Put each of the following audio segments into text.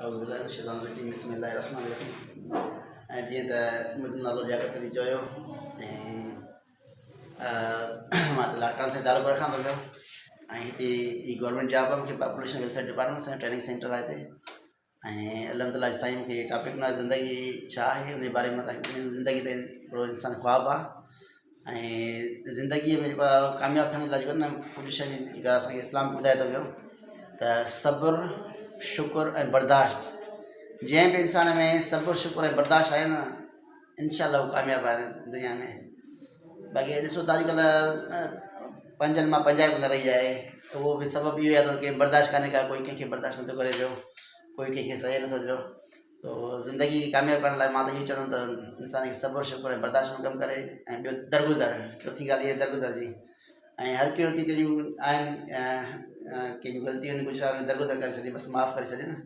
اعوذ بالله من الشيطان الرجيم بسم الله الرحمن الرحيم ۽ جيئن ته منهنجو نالو لياقت علي جويو ۽ مان ته لاڙڪاڻي سان تعلق رکان ٿو پيو ۽ هتي هي گورنمينٽ جاب آهي مونکي پاپوليشن ويلفيئر ڊپارٽمينٽ سان ٽريننگ سينٽر آهي هتي ۽ الحمد لله سائين مونکي ٽاپڪ ڏنو آهي زندگي ڇا آهي ان جي باري ۾ زندگي ته هڪڙو انسان خواب آهي ۽ زندگيء ۾ جيڪو آهي ڪامياب ٿيڻ جي لاء جيڪو آهي نه ڪجهه شيون جيڪا اسانکي اسلام ٻڌائي ٿو پيو ته صبر شڪر ۽ برداشت جنهن به انسان ۾ صبر شڪر ۽ برداشت آهي نه انشاء الله هو ڪامياب آهي دنيا ۾ باقي ڏسو ته اڄڪلهه پنجن مان پنجائي به نه رهي آهي اهو به سبب اهو آهي ته ڪنهن برداشت ڪانهي ڪا ڪوئي ڪنهن کي برداشت نٿو ڪري پيو ڪوئي ڪنهن کي سهي نٿو پيو سو زندگي ڪامياب ڪرڻ لاء مان ته اهو چوندم ته انسان کي صبر شڪر ۽ برداشت ۾ ڪم ڪري ۽ ٻيو درگذر چوٿين ڳالهه اها درگذر جي ۽ هر ڪيون ڪهڙيون آهن ڪنهن جون غلطيون آهن ڪجهه آهن درگذر ڪري ڇڏي بس معاف ڪري ڇڏي نه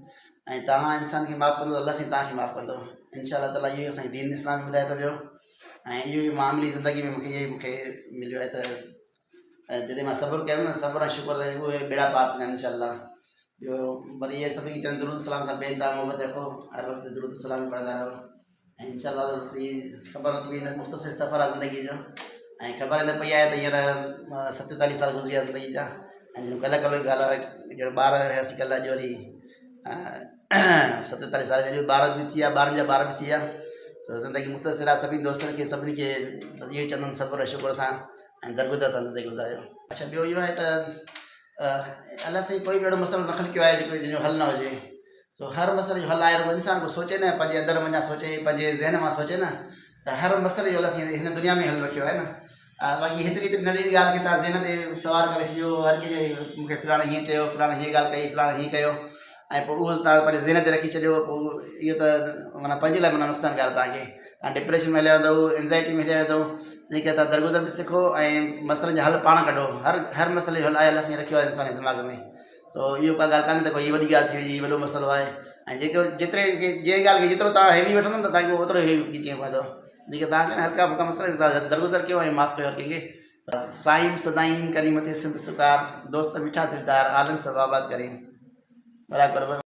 ۽ توهان انسان کي معاف ڪندو ته الله سائين توهان کي معاف ڪندو انشاء الله تعاليٰ اهو ئي اسان جي دين اسلام ۾ ٻڌائي ٿو پيو ۽ اهو ئي معاملي زندگي ۾ مونکي اهو ئي مونکي مليو آهي ته جڏهن مان صبر ڪيم نه صبر ۽ شڪر تي اهي ٻيڙا پار ٿيندا آهن انشاء الله ٻيو وري اهي سڀني کي چون درود سلام سان بي انتها محبت رکو هر وقت درود سلام پڙهندا رهو ۽ انشاء الله بس هي خبر نٿي پئي مختصر سفر آهي زندگي جو ۽ خبر نه پئي آهي ته هينئر 47 سال گذري ويا زندگي جا ۽ ڪلهه ڪلهه جي ڳالهه آهي ڄڻ ٻار هياسين ڪلهه اڄ وري 47 سال جا ٻار به ٿي ويا ٻارن جا ٻار به ٿي ويا سو زندگي مختصر آهي سڀني دوستن کي سڀني کي اهو ئي چوندم صبر ۽ شڪر سان ۽ درگذر سان زندگي گذاريو. اڇا ٻيو اهو آهي ته الله سائين ڪوئي به اهڙو مسئلو نه خلقيو آهي جيڪو جنهن جو حل نه هجي سو هر مسئلي جو حل آهي رڳو انسان ڪو سوچي نه پنهنجي اندر منجهان سوچي پنهنجي ذهن مان سوچي نه ته هر مسئلي جو الله سائين هن دنيا ۾ حل رکيو آهي نه باقي هيتري هيتري ننڍي ڳالهه کي تان ذهن تي سوار ڪري ڇڏيو هر ڪنهن جي مون کي فلاڻي هيئن چيو فلاڻي هيئن ڳالهه ڪئي فلاڻي هيئن ڪيو ۽ پوء اهو تان پنهنجي ذهن تي رکي ڇڏيو پوء اهو ته معنيٰ پنهنجي لاء معنيٰ نقصان ڪار تان کي تان ڊپريشن ۾ هليا ويندو اينزائٽي ۾ هليا ويندو تنهن ڪري تان درگذر به سکو ۽ مسئلن جا حل پاڻ ڪڍو هر هر مسئلي جو حل آهي الله سائين رکيو آهي انسان جي دماغ ۾ سو اهو ڪا ڳالهه ڪانهي ته ڪوئي وڏي ڳالهه ٿي وئي هي وڏو مسئلو آهي ۽ جيڪو جيتري جنهن ڳالهه کي جيترو تان هيوي وٺندو ته تان کي اوترو هيوي ٿي پوندو تنهن ڪري تان کي هلڪا ڦلڪا مسئلا درگذر ڪيو ۽ معاف ڪيو هر ڪنهن کي سائين سدائين ڪرين مٿي سنڌ سڪار دوست مٺا دلدار عالم سڀ آباد ڪرين برابر.